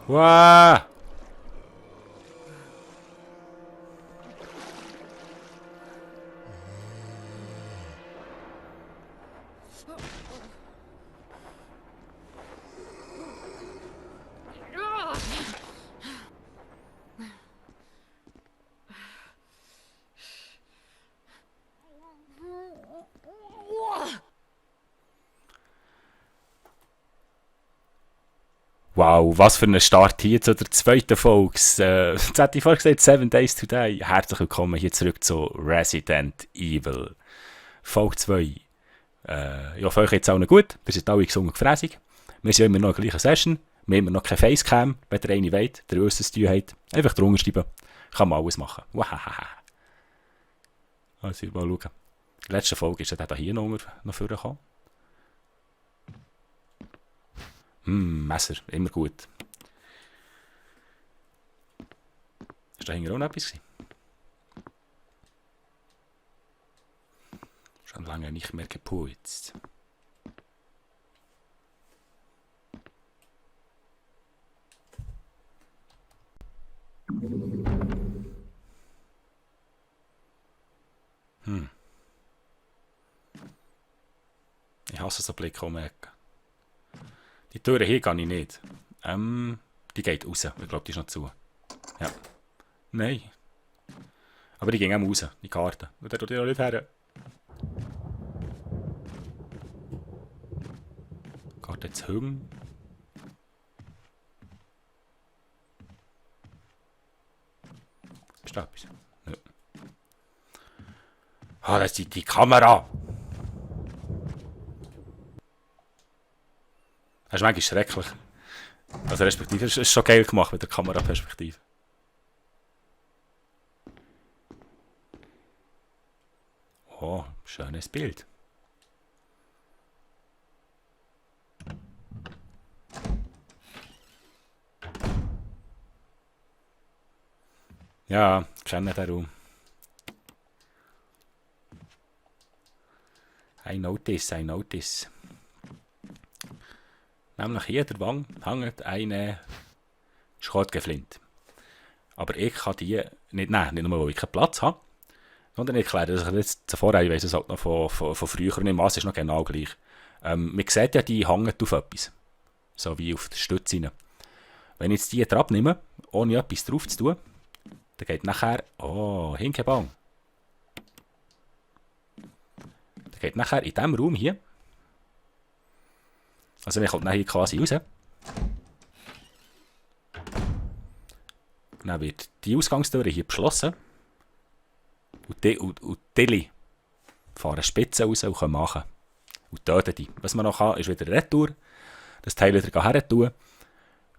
Wow! Wow, was für ein Start hier zu der zweiten Folge. Jetzt hätte ich vorhin gesagt, 7 Days Today. Herzlich willkommen hier zurück zu Resident Evil. Folge 2. Ich hoffe, euch jetzt allen gut. Wir sind alle gesund und gefräßig. Wir sind immer noch in der gleichen Session. Wir haben immer noch keine Facecam. Wenn ihr eine wollt, der wisst, was ihr habt. Einfach drunter schreiben. Kann man alles machen. Wahahaha. Also, mal schauen. Die letzte Folge ist ja hier noch vorgekommen. Messer, immer gut. Ist da hinten auch noch etwas gewesen? Schon lange nicht mehr geputzt. Ich hasse so Blick um die Ecke. Die Tür hier kann ich nicht. Die geht raus. Ich glaube, die ist noch zu. Ja. Nein. Aber die ging auch raus, die Karte. Und der tut die noch nicht her. Geht jetzt hüm. Ist da etwas? Ja. Ah, das ist die Kamera. Das ist manchmal schrecklich. Also respektive, es ist schon geil gemacht mit der Kameraperspektive. Oh, schönes Bild. Ja, ich kenne den Raum. I notice. Nämlich hier der Wang hängt eine Schrotgeflint. Aber ich kann die nicht nehmen, nicht nur, weil ich keinen Platz habe. Sondern ich erkläre das jetzt zuvor, ich weiss es halt noch von früher, und im Maß ist noch genau gleich. Man sieht ja, die hängen auf etwas. So wie auf der Stütze rein. Wenn ich jetzt die abnehme, ohne etwas drauf zu tun, dann geht nachher, Hinkebang. Dann geht nachher in diesem Raum hier, also wir kommen hier quasi raus. Dann wird die Ausgangstür hier beschlossen. Und die Tilly fahren Spitzen raus und können machen. Und töten die. Was man noch kann, ist wieder Retour. Das Teil wieder her tun.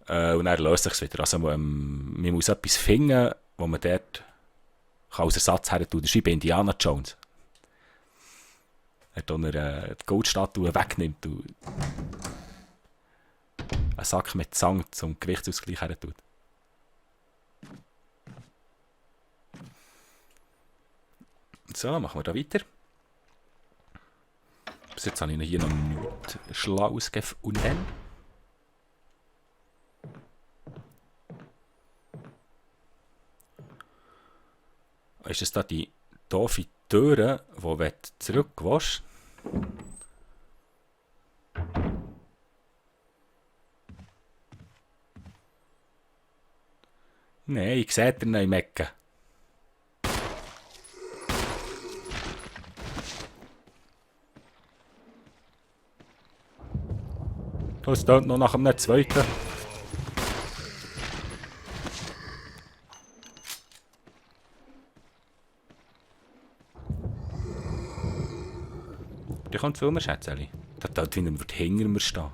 Und dann löst es sich wieder. Also man muss etwas finden, wo man dort als Ersatz her tun. Das ist wie bei Indiana Jones. Er die Goldstatue wegnimmt und einen Sack mit Sand zum Gewichtsausgleich her tut. So, machen wir da weiter. Bis jetzt habe ich hier noch nichts Schlaues gefunden. Ist es da die doofe Tür, die zurückwasch? Nein, ich sehe den nicht mecken. Das steht noch nach einem zweiten. Die kommt zu mir, Schätzeli. Da tut wie jemand hinter mir stehen.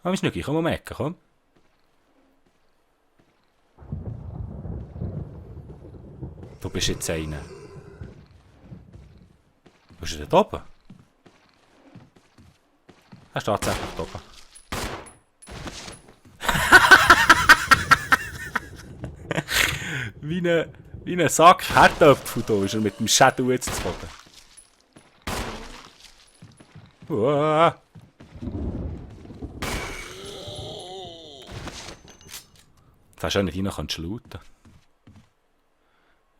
Komm, Schnucki, komm um die Ecke, komm. Du bist jetzt einer. Wo ist er da oben? Er ist tatsächlich da. wie ein Sack Herdöpfel da ist er mit dem Shadow jetzt zu Boden. Uah. Jetzt hast du nicht rein, kannst du looten.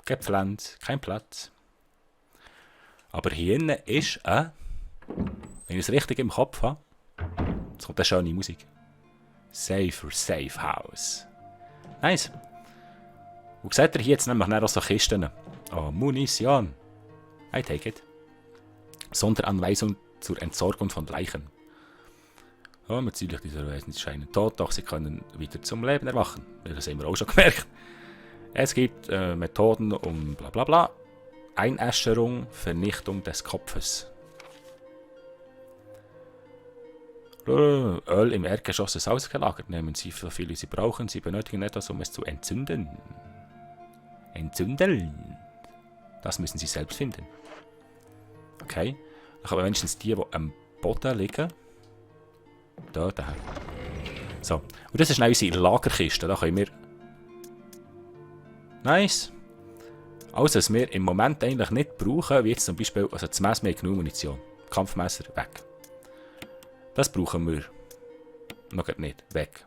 Keine Pflanze, kein Platz. Aber hier innen ist wenn ich es richtig im Kopf habe, jetzt kommt eine schöne Musik. Safer, Safe House. Nice. Und seht ihr hier jetzt nämlich auch so Kisten? Oh, Munition. I take it. Sonderanweisung zur Entsorgung von Leichen. Oh, natürlich dieser Wesen scheinen tot, doch sie können wieder zum Leben erwachen. Das haben wir auch schon gemerkt. Es gibt Methoden um bla bla bla. Einäscherung, Vernichtung des Kopfes. Öl im Erdgeschoss ist ausgelagert. Nehmen Sie so viel, wie Sie brauchen. Sie benötigen etwas, um es zu entzünden. Entzünden. Das müssen Sie selbst finden. Okay. Dann haben wir wenigstens die am Boden liegen. Da. So. Und das ist dann unsere Lagerkiste. Da können wir... Nice. Alles, was wir im Moment eigentlich nicht brauchen, wie jetzt zum Beispiel, also das Messer mit genug Munition. Kampfmesser, weg. Das brauchen wir noch nicht, weg.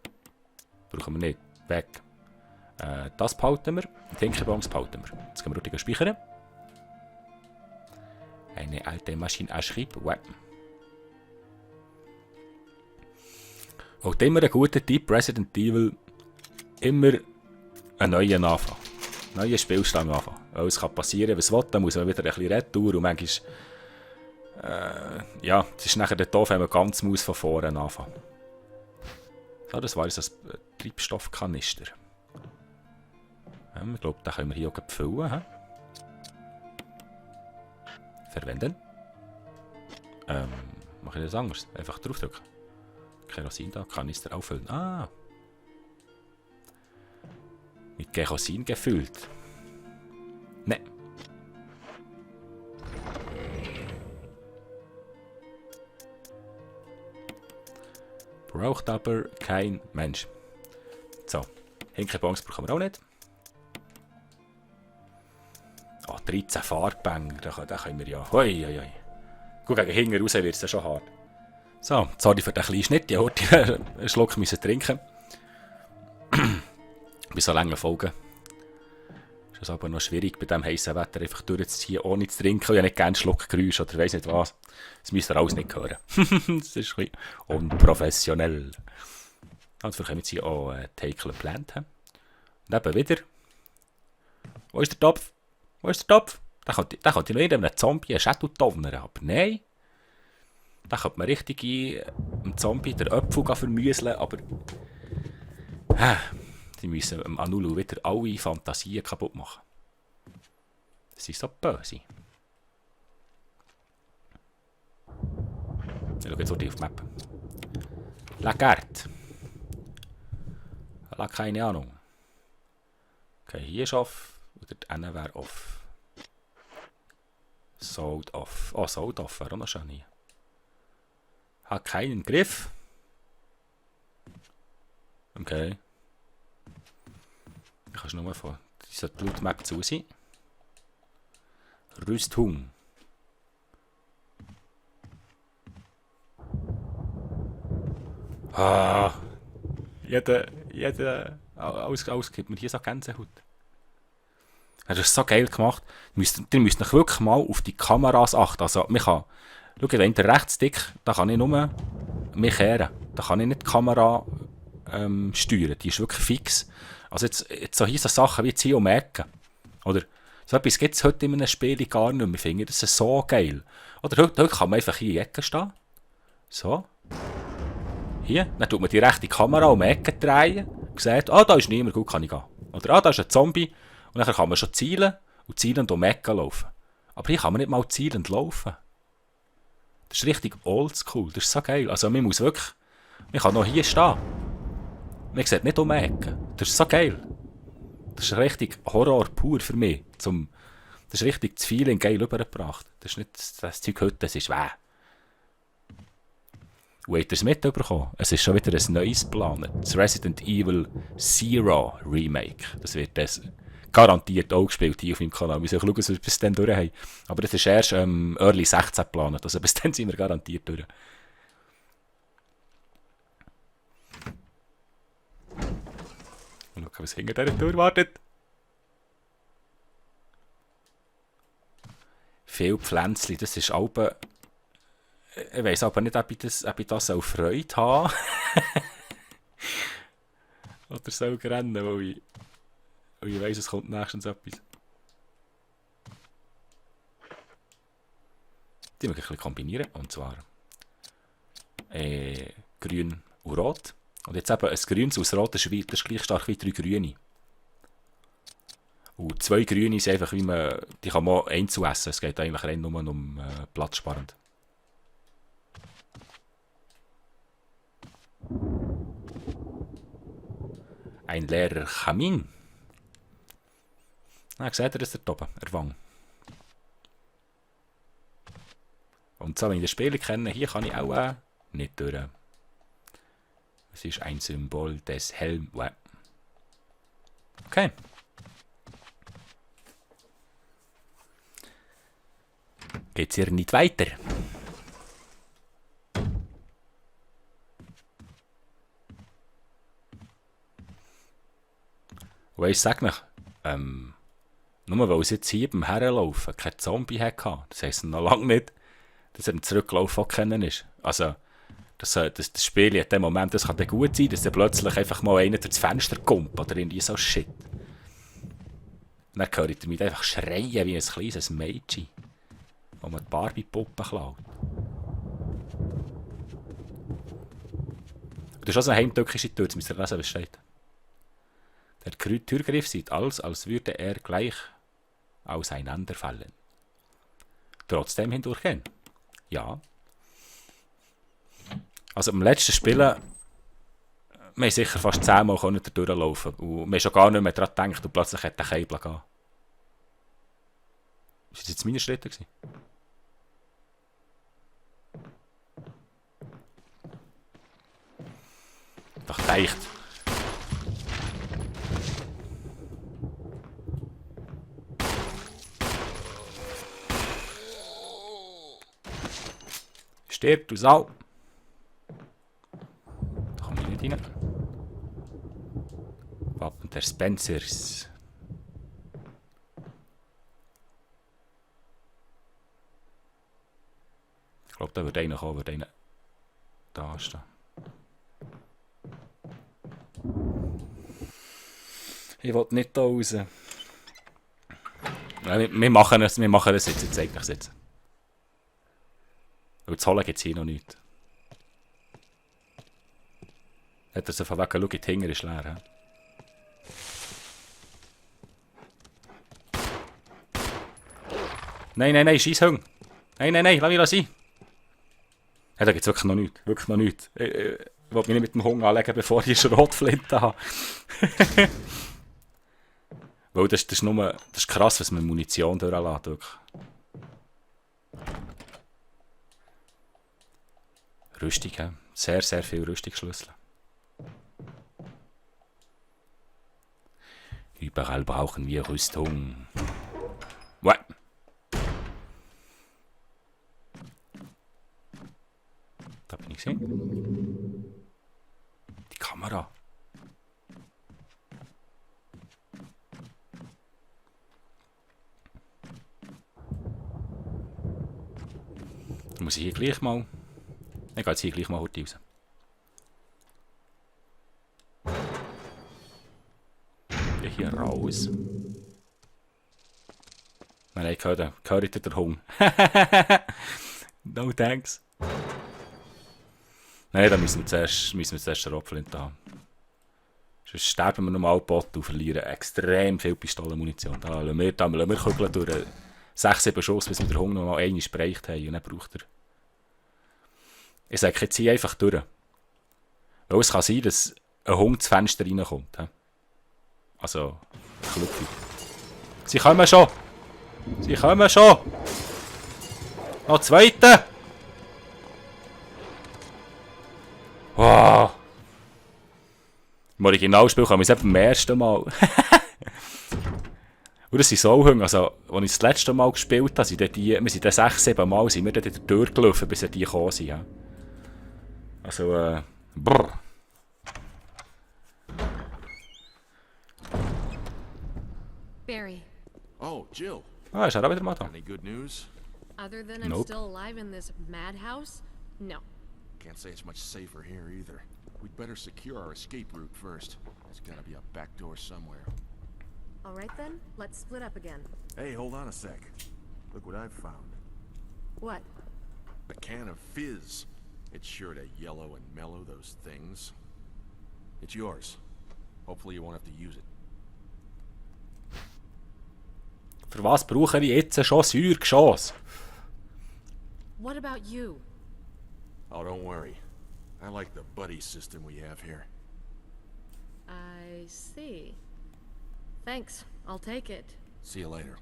Brauchen wir nicht, weg. Das behalten wir, die Tinkerbongs behalten wir. Jetzt können wir ruhig speichern. Eine alte Maschinenanschreib-Weapon. Und immer ein guter Tipp, Resident Evil, immer einen neuen Anfang. Neuen Spielstand anfangen. Weil es kann passieren, was will, dann muss man wieder ein bisschen retour und manchmal... ja, es ist nachher der doof, wenn man ganz muss von vorne anfangen. So, das war jetzt ein Treibstoffkanister. Ich glaube, den können wir hier auch befüllen. He? Verwenden. Mache ich das anders? Einfach draufdrücken. Kerosin da, Kanister auffüllen. Ah! Mit Kerosin gefüllt. Ne. Braucht aber kein Mensch. So. Hinkelbongs brauchen wir auch nicht. Oh, 13 Farbbänger. Da können wir ja. Hoi. Gut, gegen hinten raus wird es ja schon hart. So, sorry für den kleinen Schnitt. Ich wollte einen Schluck trinken. Bei so langen Folgen ist es aber noch schwierig, bei diesem heißen Wetter einfach durchzuziehen, ohne zu trinken. Ich habe nicht gerne Schluckgeräusche oder weiss nicht was. Das müsst ihr alles nicht hören. Das ist ein bisschen unprofessionell. Dafür können wir jetzt hier auch Take a Plant haben. Und eben wieder. Wo ist der Topf? Da könnte ich noch in einem Zombie einen Schädel tovnern. Aber nein. Da könnte man richtig einem Zombie den Apfel vermüseln, aber... Die müssen am Anulu wieder alle Fantasien kaputt machen. Das ist so böse. Ich schaue jetzt auf die Map. Lagert. Keine Ahnung. Okay, hier ist off. Oder der wäre off. Sold off. Oh, sold off wäre auch noch schön hier. Hat keinen Griff. Okay. Ich kann nur von dieser Blutmap zu sein. Rüstung. Ah. Alles gibt mir hier so Gänsehaut. Das ist so geil gemacht. Ihr müsst euch wirklich mal auf die Kameras achten. Also, man kann, schau, wenn der Rechtsstick, da kann ich nur mich kehren. Da kann ich nicht die Kamera steuern. Die ist wirklich fix. Also jetzt so hier so Sachen wie jetzt hier um die Ecke. Oder so etwas gibt es heute in einem Spiel gar nicht mehr. Ich finde das ist so geil. Oder heute kann man einfach hier in die Ecke stehen. So. Hier. Dann tut man die rechte Kamera um die Ecke drehen. Und sieht, da ist niemand, gut kann ich gehen. Oder da ist ein Zombie. Und dann kann man schon zielen und zielend um die Ecke laufen. Aber hier kann man nicht mal zielend laufen. Das ist richtig oldschool. Das ist so geil. Also man muss wirklich... Man kann noch hier stehen. Man sieht nicht um die Ecke. Das ist so geil. Das ist richtig Horror pur für mich. Das ist richtig das Feeling geil übergebracht. Das ist nicht das Zeug heute, das ist weh. Und habt ihr es mitbekommen? Es ist schon wieder ein neues geplant. Das Resident Evil Zero Remake. Das wird das garantiert auch gespielt hier auf meinem Kanal. Wir sollen schauen, dass wir bis dann durch haben. Aber das ist erst Early 16 geplant. Also bis dann sind wir garantiert durch. Und schauen, was hinter dieser Tür wartet. Viel Pflänzchen, das ist Alben. Ich weiss aber nicht, ob ich das auch Freude habe. Oder soll rennen, weil ich weiss, es kommt nächstens etwas. Die möchte ich ein bisschen kombinieren. Und zwar grün und rot. Und jetzt eben ein grünes aus rot, das ist gleich stark wie 3 grüne. Und 2 grüne sind einfach wie man. Die kann man einzeln essen. Es geht eigentlich rein nur um platzsparend. Ein leerer Kamin. Na, seht ihr das da oben? Erwang. Und so, wenn ich das Spiel kenne, hier kann ich auch nicht durch. Es ist ein Symbol des Helms. Okay. Geht's hier nicht weiter? Und ich sage euch, nur weil es jetzt hier beim Herlaufen kein Zombie hatte, das heisst noch lange nicht, dass er im Zurücklauf auch kennen ist. Also, das Spiel in dem Moment, das kann dann gut sein, dass dann plötzlich einfach mal einer durchs Fenster kommt oder irgendwie so Shit. Und dann höre ich damit einfach schreien wie ein kleines Mädchen, wo man die Barbie-Puppe klaut. Und das ist also eine heimtückische Tür, jetzt müsst ihr lesen, was steht. Der Türgriff sieht aus, als würde er gleich auseinanderfallen. Trotzdem hindurchgehen. Ja. Also im letzten Spiel, wir haben sicher fast 10 Mal durchlaufen. Und wir haben schon gar nicht mehr daran gedacht und plötzlich hat der Kabel gegeben. Ist das jetzt meine Schritte gewesen? Doch deicht. Stirb, du Sau! Da komme ich nicht rein. Wappen der Spencers. Ich glaube, da wird einer kommen, wird einer da stehen. Ich will nicht da raus. Ja, wir machen es jetzt, ich zeige euch es jetzt. Weil zu holen gibt es hier noch nichts. Hat er so von wegen, schau, die Hinger ist leer. He? Nein, scheiß Hunger. Nein, lass mich sein. Ja, da gibt es wirklich noch nichts. Wirklich noch nichts. Ich will mich nicht mit dem Hunger anlegen, bevor ich eine Schrotflinte habe. Weil das ist krass, was man Munition durchlässt. Wirklich. Rüstung, he? Sehr, sehr viel Rüstungsschlüssel. Überall brauchen wir Rüstung. What? Da bin ich gesehen. Die Kamera. Da muss ich hier gleich mal. Ich gehe jetzt hier gleich mal heute raus. Hier raus. Nein, ich höre den Hunger. No thanks. Nein, da müssen wir zuerst den Rotflinte haben. Sonst sterben wir normal Bot und verlieren extrem viel Pistolenmunition. Da lassen wir Kugeln durch 6-7 Schuss, bis wir den Hunger noch mal einmal bereicht haben. Und dann braucht er. Ich sage jetzt hier einfach durch. Weil es kann sein, dass ein Hund ins Fenster reinkommt. He? Also, Klupfi. Sie kommen schon! Sie kommen schon! Noch zweite! Oh. Im Originalspiel kann man es beim ersten Mal. Und das sind so Hunger. Also, als ich das letzte Mal gespielt habe, wir sind dann 6, 7 Mal sind wir dann durchgelaufen, bis die gekommen sind. Ja. Also, brr. Barry. Oh, Jill. Ah, ist er auch wieder mal da? Any good news? Other than I'm Nope. still alive in this madhouse? No. Can't say it's much safer here either. We'd better secure our escape route first. There's gotta be a back door somewhere. All right then, let's split up again. Hey, hold on a sec. Look what I've found. What? A can of fizz. It's sure to yellow and mellow those things. It's yours. Hopefully you won't have to use it. Für was brauche ich jetzt schon Säuregeschoss? What about you? Oh, don't worry. I like the buddy system we have here. I see. Thanks, I'll take it. See you later.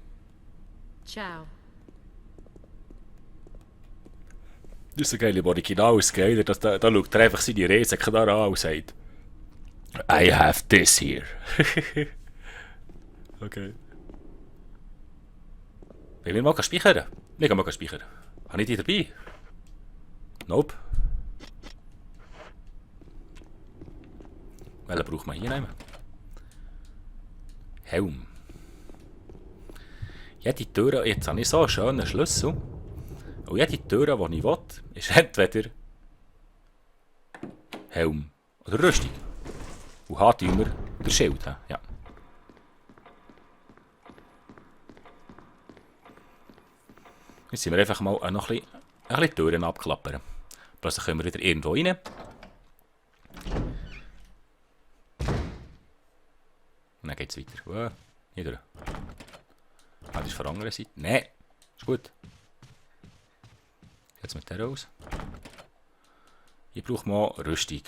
Ciao. Das ist so geil im Original, ist geil, da schaut er einfach seine Riesenknarre an und sagt I have this here. Okay. Will ich mal speichern? Ich kann mal speichern. Habe ich die dabei? Nope. Welchen braucht man hier nehmen? Helm. Jede Tür, jetzt habe ich so einen schönen Schlüssel. Und jede Tür, die ich will, ist entweder Helm oder Rüstung. Und hat immer der Schild. Ja. Jetzt sind wir einfach mal noch ein bisschen Türen abklappern. Plötzlich können wir wieder irgendwo rein. Und dann geht es weiter. Oh, hier durch. Ah, das ist von der anderen Seite. Nein, ist gut. Jetzt mit der aus. Hier braucht man Rüstung.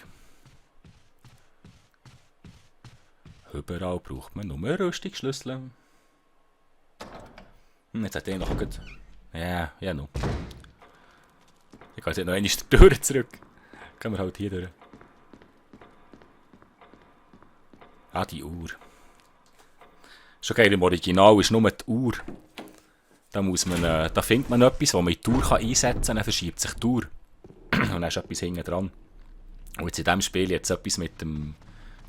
Überall braucht man nur Rüstungsschlüssel. Jetzt hat er noch gut. Ja, noch. Ich gehe jetzt noch einmal die Tür zurück. Gehen wir halt hier durch. Ah, die Uhr. Schon geil, im Original ist nur die Uhr. Da findet man etwas, wo man die Uhr einsetzen kann, dann verschiebt sich die Uhr. Und dann ist etwas hinten dran. Und jetzt in diesem Spiel jetzt etwas mit dem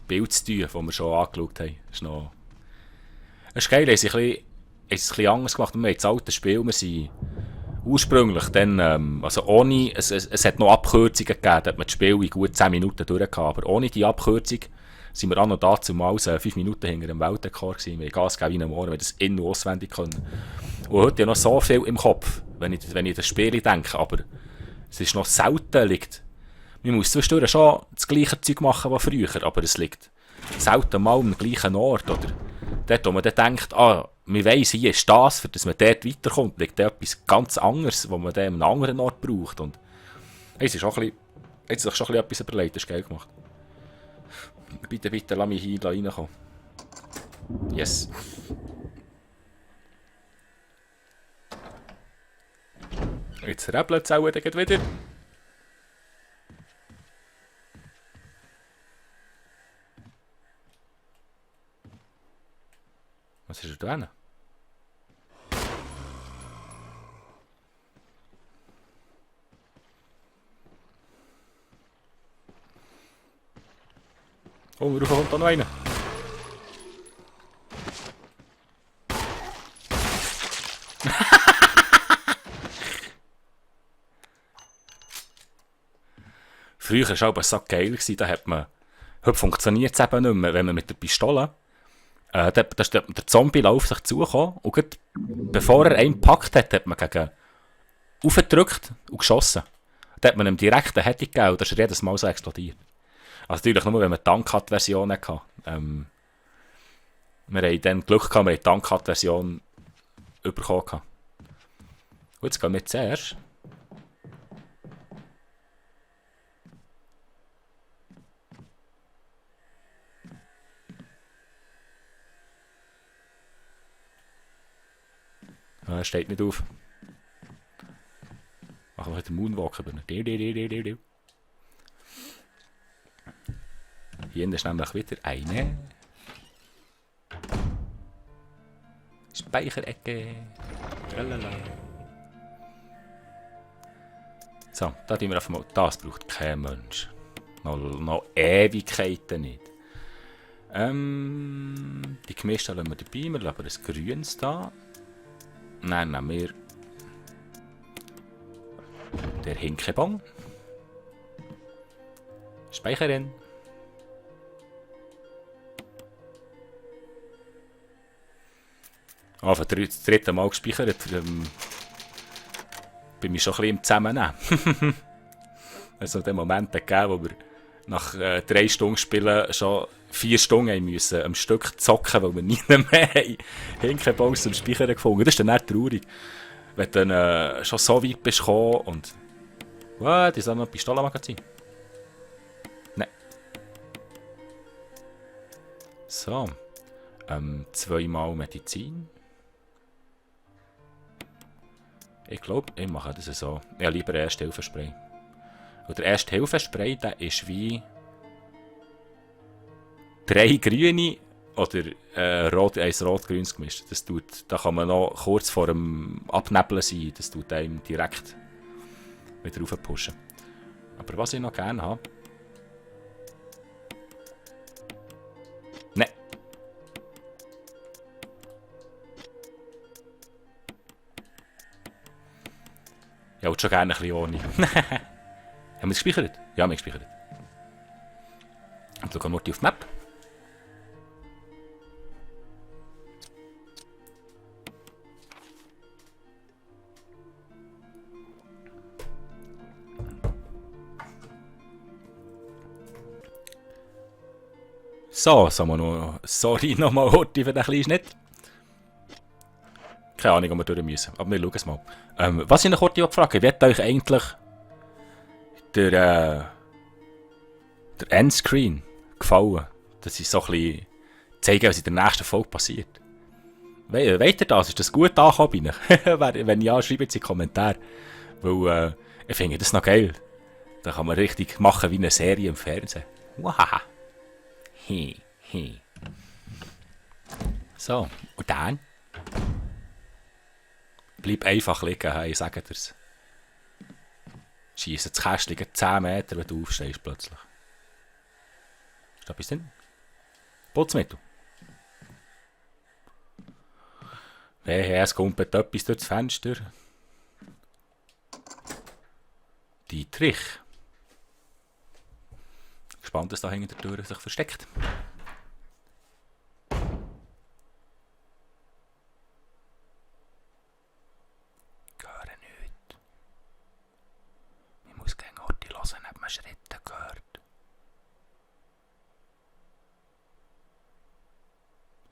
Bild zu tun, das wir schon angeschaut haben. Das ist geil, es ist ein bisschen anders gemacht. Wir haben das alte Spiel, wir sind ursprünglich dann, also ohne, es hat noch Abkürzungen gegeben, da hat man das Spiel in gut 10 Minuten durchgehabt, aber ohne die Abkürzung sind wir auch noch dazumals 5 Minuten hinter dem Weltrekord gewesen. Wir haben Gas gegeben wie ein Mohren, wir das in- und auswendig können. Und heute ja noch so viel im Kopf, wenn ich an das Spiel denke, aber es ist noch selten liegt. Man muss zwischendurch schon das gleiche Zeug machen wie früher, aber es liegt selten mal am gleichen Ort, oder? Dort, wo man dann denkt, man weiss, hier ist das, für dass man dort weiterkommt, liegt da etwas ganz anderes, was man dann an einem anderen Ort braucht. Und es ist auch ein bisschen, jetzt sich schon ein bisschen etwas überlegt, das ist geil gemacht. Bitte, lass mich hier reinkommen. Yes. Jetzt rebelt es auch wieder. Was ist er da? Oh, rauf kommt da noch einer. Früher war es aber so geil, da hat man... Heute funktioniert es eben nicht mehr, wenn man mit der Pistole... Da ist der Zombie auf sich zugekommen und gerade bevor er einen gepackt hat, hat man gegen aufgedrückt und geschossen. Da hat man ihm direkt eine Heading gegeben und das ist jedes Mal so explodiert. Also natürlich nur, wenn man die Tank-Cut-Version hatte. Wir haben dann Glück gehabt, wir haben die Tank-Cut-Version bekommen. Gut, jetzt gehen wir zuerst. Er steht nicht auf. Machen wir heute den Moonwalk über ihn. Hier ist nämlich wieder eine Speicherecke. Lalala. So, da tun wir einfach mal. Das braucht kein Mensch. Noch Ewigkeiten nicht. Die gemischten lassen wir dabei. Wir lassen ein grünes da. Dann nehmen wir der Hinkebong. Speichern. Für das dritte Mal gespeichert. Bin ich schon ein bisschen im Zusammennehmen. Also den Moment gegeben, wo wir nach 3 Stunden Spielen schon 4 Stunden haben müssen am Stück zocken, weil wir nie mehr Hinkebong zum Speichern gefunden. Das ist dann eher traurig. Wenn du dann schon so weit bist gekommen und... Was? Ist das noch ein Pistolenmagazin? Nein. So. 2-mal Medizin. Ich glaube, ich mache das so. Ich habe lieber Erste-Hilfe-Spray. Und der Erste-Hilfe-Spray, der ist wie 3 grüne oder ein rot-grünes gemischt. Das tut, da kann man noch kurz vor dem Abnebeln sein. Das tut einem direkt wieder raufpushen. Aber was ich noch gerne habe... Nein. Ich wollte schon gerne ein bisschen ohne. Haben wir es gespeichert? Ja, wir haben es gespeichert. Und so gehen wir auf die Map. So, sagen wir noch. Sorry nochmal, Horti, für den kleinen Schnitt. Keine Ahnung, ob wir durch müssen. Aber wir schauen es mal. Was ich noch kurz gefragt habe, wie hat euch eigentlich der Endscreen gefallen? Das ist so ein bisschen zeigen, was in der nächsten Folge passiert. Weisst ihr das? Ist das gut angekommen? Wenn ja, schreibt es in die Kommentare. Weil ich finde das noch geil. Da kann man richtig machen wie eine Serie im Fernsehen. Wahaha. So, und dann? Bleib einfach liegen, ich sage dir's. Schiessen das Kästchen 10 Meter, wenn du aufstehst plötzlich. Ist da etwas drin? Putzmittel. Hey, es kommt etwas durch das Fenster. Dietrich. Gespannt, dass da hinter der Tür sich versteckt. Höre nichts. Ich muss gegen Horti hören, ob man Schritte gehört.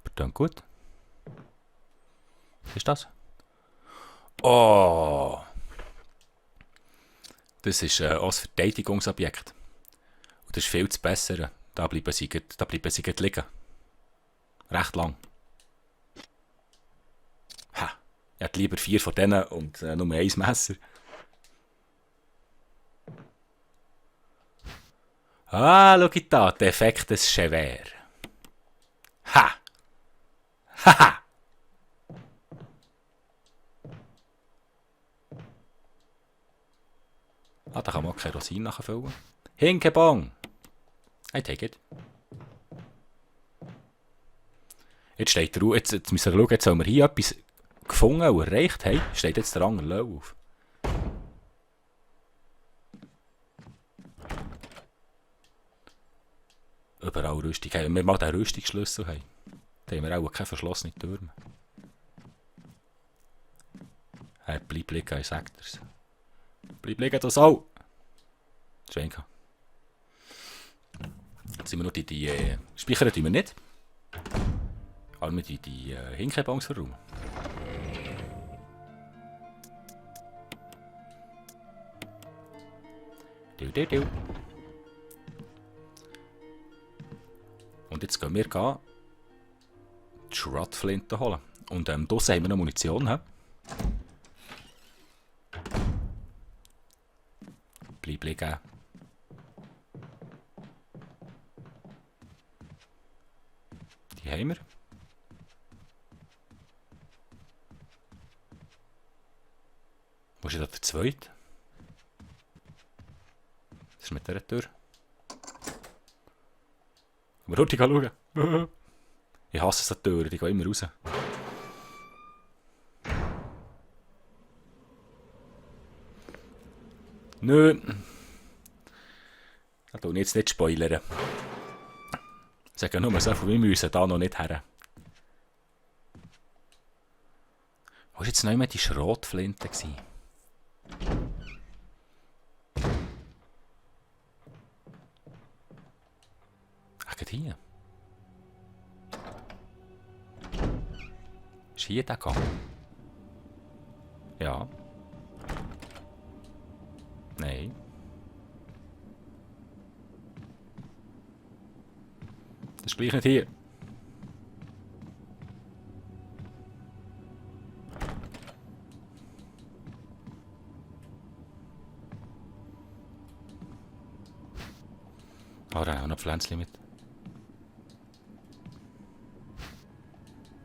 Aber dann gut. Was ist das? Oh! Das ist auch ein Verteidigungsobjekt. Und das ist viel zu bessere. Da bleiben sie liegen. Recht lang. Ha! Ich hätte lieber 4 von denen und nur 1 Messer. Ah, schau da, der Effekt des Chevert. Ha! Haha! Ah, da kann man auch Kerosin nachfüllen. Hinkebong! I take it. Jetzt steht der jetzt müssen wir schauen, jetzt haben wir hier etwas gefunden und erreicht haben. Steht jetzt der Anger Löw auf. Überall Rüstung. Wenn wir mal den Rüstungsschlüssel haben, dann haben wir auch keine verschlossenen Türme. Hey, bleib liegen, ich sag dir's. Bleib liegen, das auch. Schwenken. Jetzt sind wir noch die Speichern tun wir nicht. Aber wir die Hinkebongs verräumen. Du. Und jetzt gehen wir die Schrotflinte holen. Und draussen haben wir noch Munition. He? Bleib liegen. Die haben wir. Wo ist denn da der zweite? Das ist mit dieser Tür. Aber dort, ich kann schauen. Ich hasse so Türen, die gehen immer raus. Nö. Da tue ich jetzt nicht spoilern. Ich sage nur so viel, wir müssen da noch nicht her. Wo war jetzt noch immer die Schrotflinte? Ach, geht hier. Ist hier der Gang? Ja. Nein. Das ist gleich nicht hier. Oh, da haben wir noch Pflänzchen mit.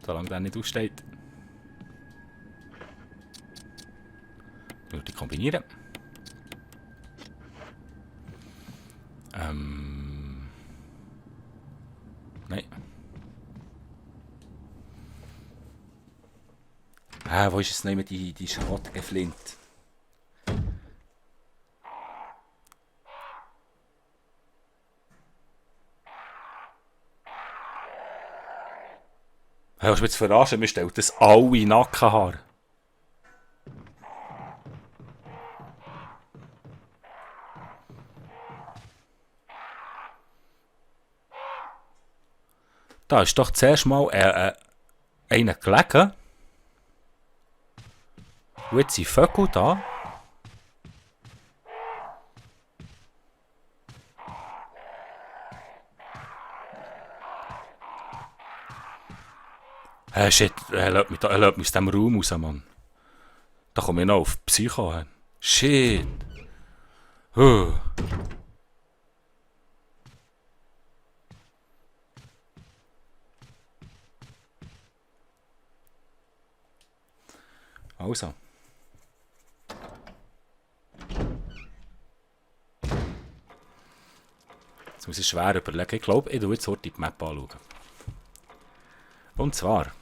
Solange der nicht aussteht. Würde ich kombinieren. Nein. Wo ist es noch immer die schrottige Flinte? Hey, was wir jetzt verarschen? Wir stellen das alle Nackenhaare. Da ist doch zuerst mal einer gelegen. Und jetzt sind Vögel da. Shit, lässt mich aus diesem Raum raus, Mann. Da komme ich noch auf Psycho. Shit. Also. Jetzt muss ich schwer überlegen. Ich glaube, ich schaue jetzt heute die Map anschauen. Und zwar.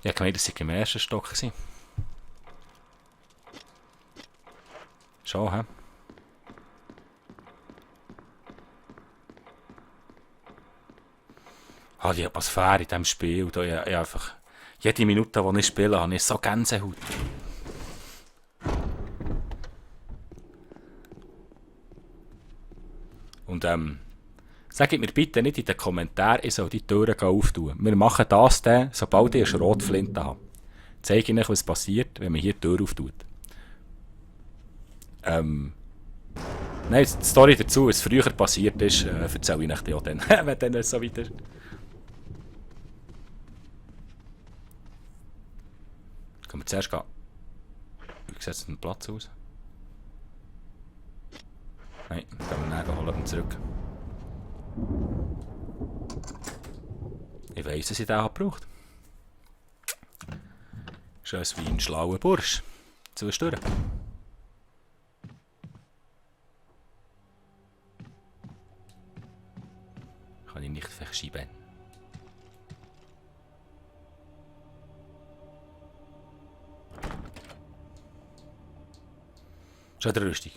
Ich habe gemeint, dass ich im ersten Stock war. Schon, hä? Die Atmosphäre in diesem Spiel. Da ich einfach, jede Minute, die ich spiele, habe ich so Gänsehaut. Und sagt mir bitte nicht in den Kommentaren, ich soll die Türen auftun. Wir machen das dann, sobald ich eine Schrotflinte habe. Zeige Ihnen, was passiert, wenn man hier die Tür auftut. Nein, die Story dazu, was früher passiert ist, erzähle ich Ihnen ja dann, wenn dann so weit ist. Können wir zuerst gehen. Wie sieht es den Platz aus? Nein, dann gehen wir nachher holen und zurück. Ich weiss, dass ich den habe gebraucht. Schön wie ein schlauer Bursch. Zustören. Kann ich nicht verschieben. Schon der Rüstung.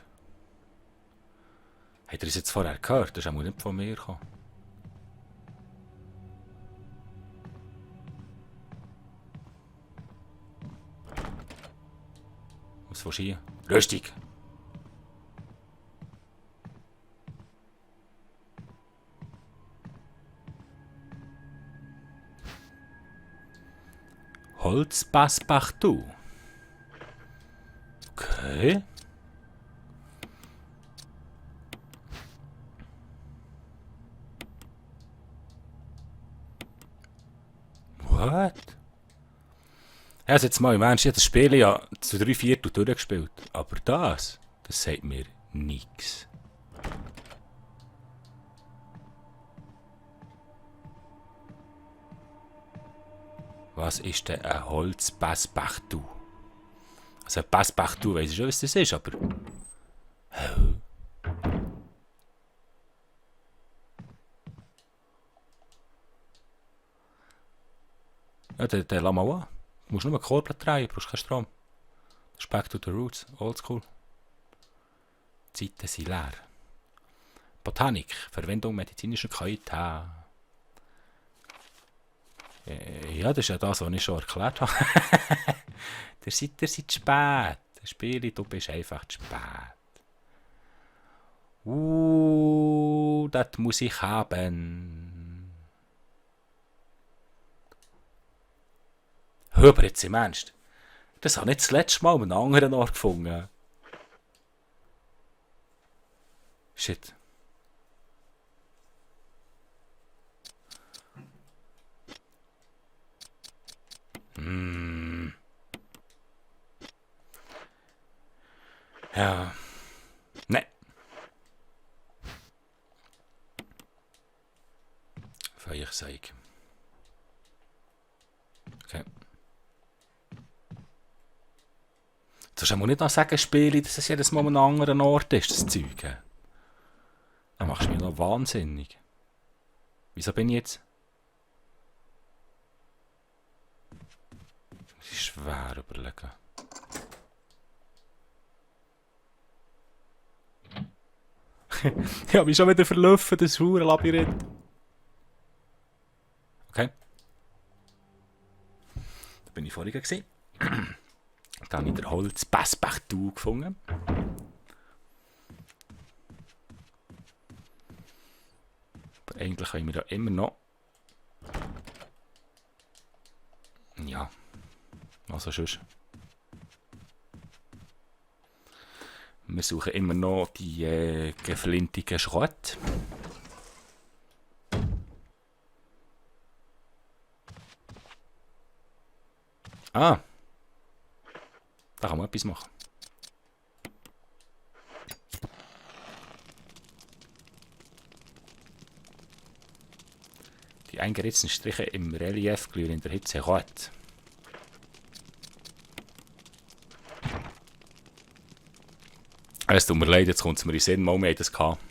Hat er es jetzt vorher gehört? Das ist auch nicht von mir gekommen. Was willst du hier? Rüstung! Holz Passepartout. Okay. What? Ja, also jetzt mal im Ernst, ich habe das Spiel ja zu 3/4 durchgespielt. Aber das sagt mir Nix. Was ist denn ein Holz-Passepartout? Also ein Passepartout weiss ich schon, was das ist, aber... Ja, den lass mal an. Du musst nur ein Korbel drehen, du brauchst keinen Strom. Das ist back to the roots, oldschool. Die Zeiten sind leer. Botanik, Verwendung medizinischer Kräuter. Ja, das ist ja das, was ich schon erklärt habe. Ihr seid zu spät. Spiele, du bist einfach zu spät. Das muss ich haben. Hör jetzt im Ernst. Das habe ich nicht das letzte Mal an einem anderen Ort gefunden. Shit. Ja. Nein. Feuerzeug. Okay. Du sollst nicht noch sagen, Spiele, dass es jedes Mal an einem anderen Ort ist, das Zeug. Dann machst du mich noch wahnsinnig. Wieso bin ich jetzt? Das ist schwer überlegen. Ich habe mich schon wieder verlaufen, das Labyrinth. Okay. Da bin ich vorhin gewesen. Da habe ich den Holz-Passepartout gefunden. Aber eigentlich haben wir da immer noch... Ja. Also sonst. Wir suchen immer noch die geflintigen Schrott. Ah. Da kann man etwas machen. Die eingeritzten Striche im Relief glühen in der Hitze rot. Es tut mir leid, jetzt kommt es mir in den Sinn, mal mehr das gehabt.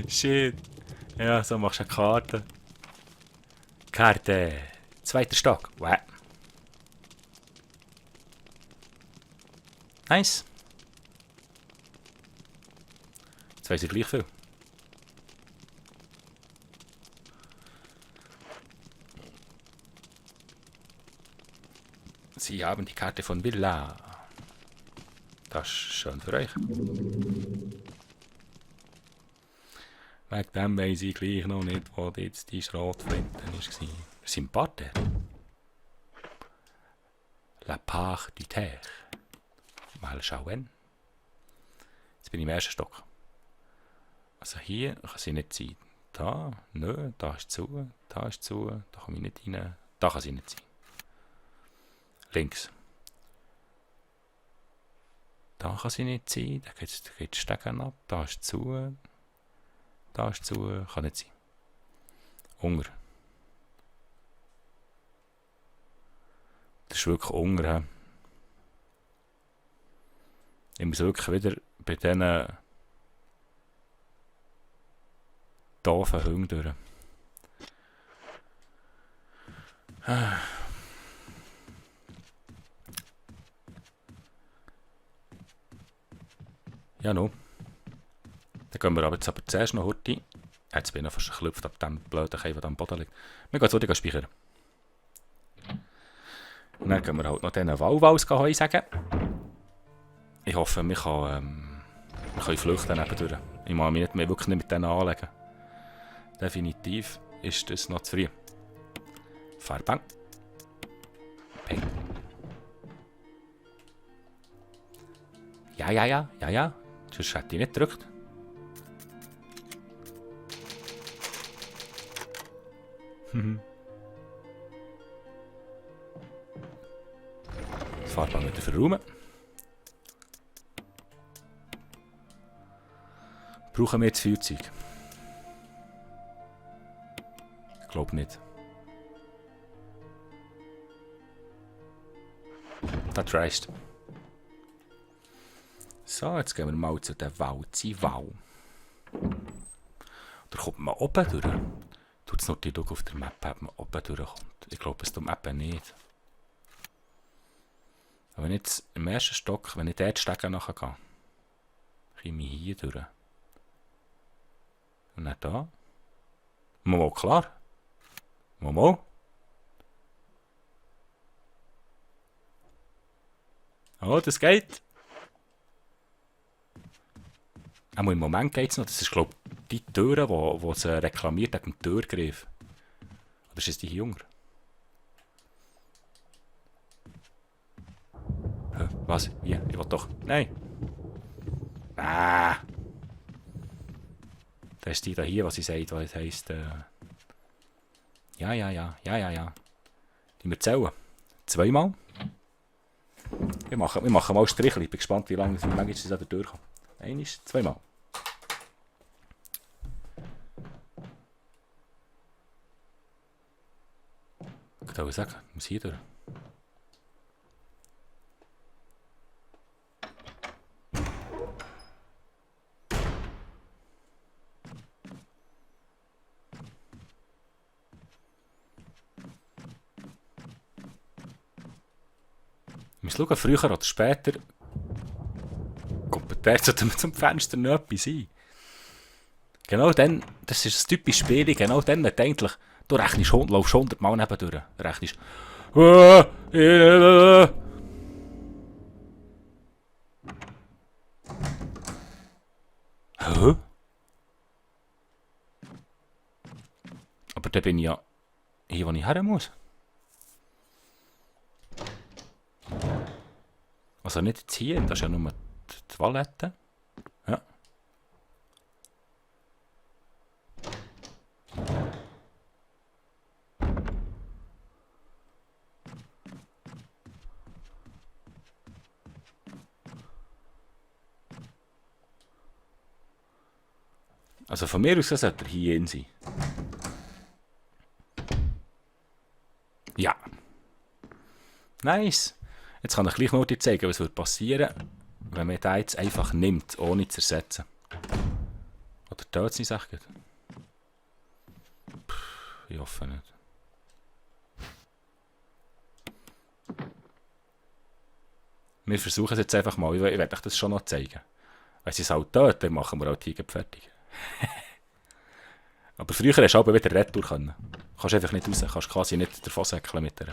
Shit. Ja, so machst du eine Karte. Karte. 2. Stock. Wow. Nice. Jetzt weiss ich gleich viel. Sie haben die Karte von Villa. Das ist schön für euch. Wegen dem weiss ich gleich noch nicht, wo jetzt die Schrotflinte war. Wir sind Parterre. La part du terre. Mal schauen. Jetzt bin ich im 1. Stock. Also hier kann sie nicht sein. Da, nö, da ist zu, da ist zu, da komme ich nicht rein. Da kann sie nicht sein. Links. Da kann sie nicht sein, da geht die Stegen ab, da ist zu, kann nicht sein. Hunger. Das ist wirklich Hunger. Ich muss wirklich wieder bei diesen doofen Hunden durch. Ja, no. Dann gehen wir aber jetzt zuerst noch heute. Jetzt bin ich fast geklüpft ab dem blöden Käfer, der am Boden liegt. Wir gehen jetzt speichern. Und dann gehen wir halt noch diesen Walwals Heu sagen. Ich hoffe, wir können flüchten nebendurch. Ich mag mich nicht mehr, wirklich nicht mit denen anlegen. Definitiv ist das noch zu früh. Fahrbang. Peng. Ja. Sonst hätte ich nicht gedrückt. Das Fahrbahn wieder verräumen. Brauchen wir das Feuerzeug? Ich glaube nicht. Das reicht. So, jetzt gehen wir mal zu der Walzi-Wau. Da kommt man oben durch. Tut es noch die auf der Map, ob man oben durchkommt. Ich glaube, es tut eben nicht. Aber wenn ich jetzt im ersten Stock, wenn ich dort Stegen nachher gehe, komme ich hier durch. Und dann da. Mal klar. Mal. Oh, das geht. Auch im Moment geht es noch. Das ist, glaube ich, die Türe, die sie reklamiert wegen dem Türgriff. Oder ist es die Jünger? Was? Wie? Ich will doch... Nein! Ah! Das ist die da hier, was sie sagt, was heisst... Ja. Die wir zählen. 2-mal. Wir machen mal Strichel. Ich bin gespannt, wie lange sie da durchkommen. 1, 2-mal. Ich würde sagen, wir müssen hier durch. Wir müssen schauen, früher oder später kommt der zum Fenster noch etwas sein. Genau dann, das ist ein typisches Spiel, genau dann, wenn du eigentlich, du rechnest, laufst 100 Mal nebendurch, rechnest, Hä? Aber dann bin ich ja hier, wo ich her muss. Also nicht jetzt hier, das ist ja nur die Toilette. Ja. Also von mir aus sollte er hier hin sein. Ja. Nice. Jetzt kann ich gleich noch dir zeigen, was passieren würde, wenn man den jetzt einfach nimmt, ohne zu ersetzen. Oder tut es nicht, sag ich. Ich hoffe nicht. Wir versuchen es jetzt einfach mal. Ich werde euch das schon noch zeigen. Wenn sie es halt tut, dann machen wir halt hier fertig. Aber früher hast du aber wieder Retour können. Du kannst einfach nicht raus, du kannst quasi nicht davon säckeln mit der.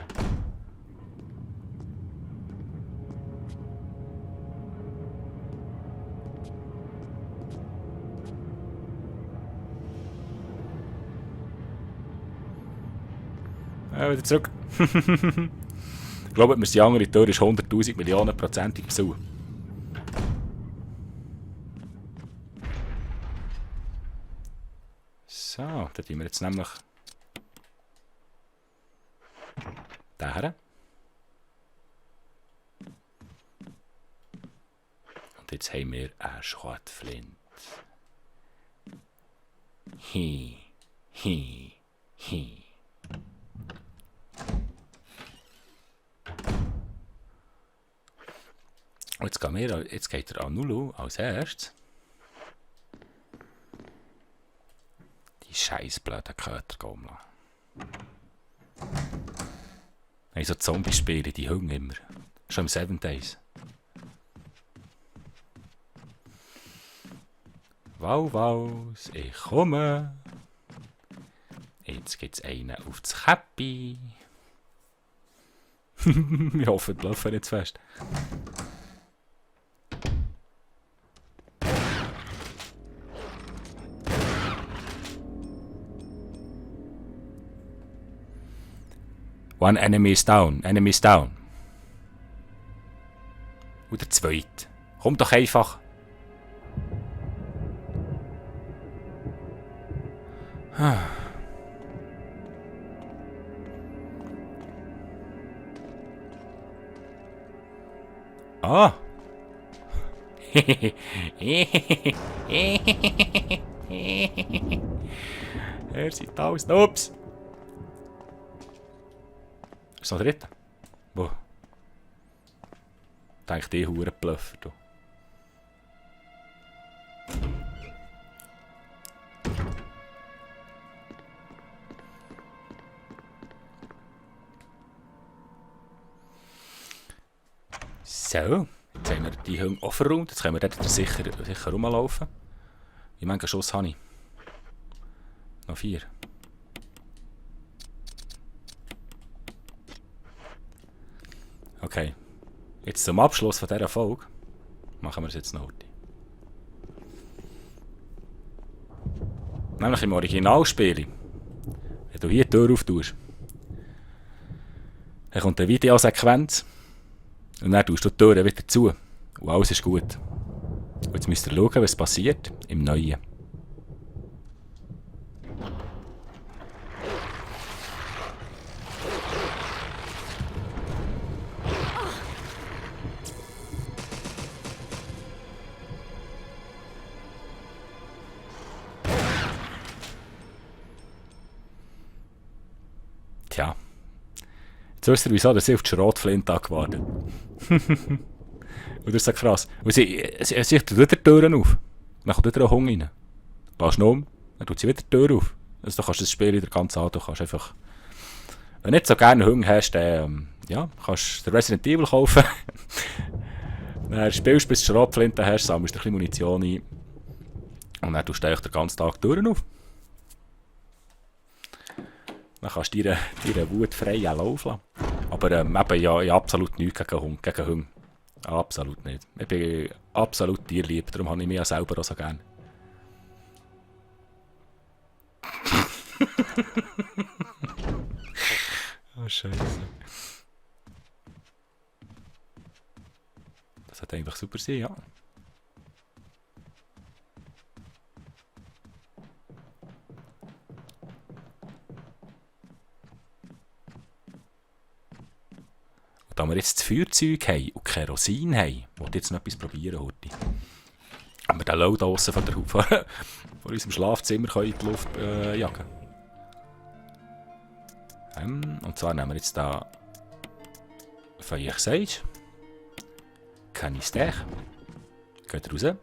Wieder zurück. Ich glaube, die andere Tür ist 100.000 Millionen% zu. So, dann tun wir jetzt nämlich den her. Und jetzt haben wir einen Schrotflint. Hi. Und jetzt geht er an Nulu als erstes. Die scheiß blöden Köter gehen lassen. So Zombie-Spiele, die hängen immer. Schon im 7 Days. Wow, ich komme. Jetzt gibt es einen auf das Käppi. Ich hoffe, die laufen nicht zu fest. One enemy is down. Und der zweite. Komm doch einfach. Ah. Er sieht aus. Ups! Ist noch dritte? Wo? Denke die Hurenbluffer, du. So, jetzt haben wir die Hunde aufgeräumt. Jetzt können wir dort sicher rumlaufen. Wie viele Schuss habe ich? Noch 4. Okay. Jetzt zum Abschluss von dieser Folge machen wir es jetzt noch heute. Nämlich im Originalspiel. Wenn du hier die Tür auftust, dann kommt eine Videosequenz und dann tust du die Tür wieder zu. Und alles ist gut. Und jetzt müsst ihr schauen, was passiert im Neuen. Tja. Jetzt wisst ihr, wieso sie auf die Schrotflinte gewartet. Und das ist so krass. Und sie tut wieder die Türen auf. Dann kommt wieder ein Hunger rein. Lass ihn um, dann tut sie wieder die Tür auf. Also du kannst das Spiel wieder ganz an. Du kannst einfach... Wenn du nicht so gerne Hunger hast, dann ja, kannst du Resident Evil kaufen. Dann spielst du, bis du die Schrotflinte hast, sammelst ein bisschen Munition ein. Und dann tust du den ganzen Tag die Türen auf. Dann kannst du deine Wut frei laufen lassen. Aber eben, ja, ich absolut nichts gegen Hunde. Absolut nicht. Ich bin absolut tierlieb, darum habe ich mich ja selber auch so gern. Oh, Scheiße. Das hat eigentlich super sein, ja. Da wir jetzt das Feuerzeug haben und Kerosin haben, wollte ich jetzt noch etwas probieren heute. Wenn wir den Load draussen von unserem Schlafzimmer in die Luft jagen. Und zwar nehmen wir jetzt da Feuer Sage, Kanister, geht raus. Und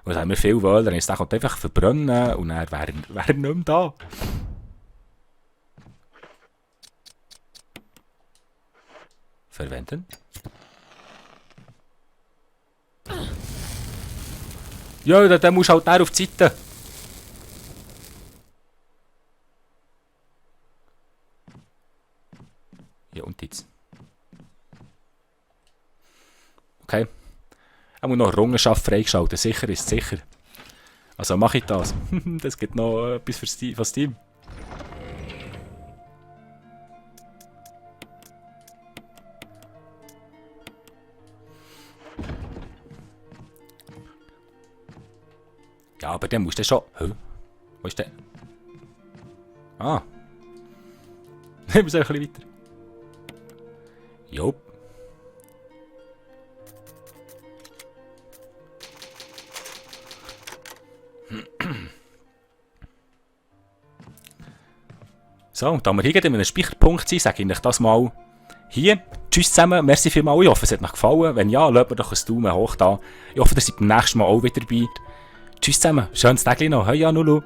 dann haben wir viel Wälder, dann kommt einfach verbrennen und dann wäre er nicht mehr da. Verwenden. Ja, dann musst du halt auf die Seite. Ja, und jetzt? Okay. Ich muss noch eine Errungenschaft freigeschalten. Sicher ist sicher. Also mache ich das. Das gibt noch etwas für Steam. Ja, aber dann musst du schon... Hä? Wo ist der? Ah. Wir müssen ein bisschen weiter. Jop. So, und da wir hier in einem Speicherpunkt sind, sage ich euch das mal hier. Tschüss zusammen, merci vielmals. Ich hoffe, es hat euch gefallen. Wenn ja, lasst mir doch ein Daumen hoch da. Ich hoffe, ihr seid beim nächsten Mal auch wieder dabei. Tschüss zusammen, schönes Tag noch. Hey, ja, Nulu.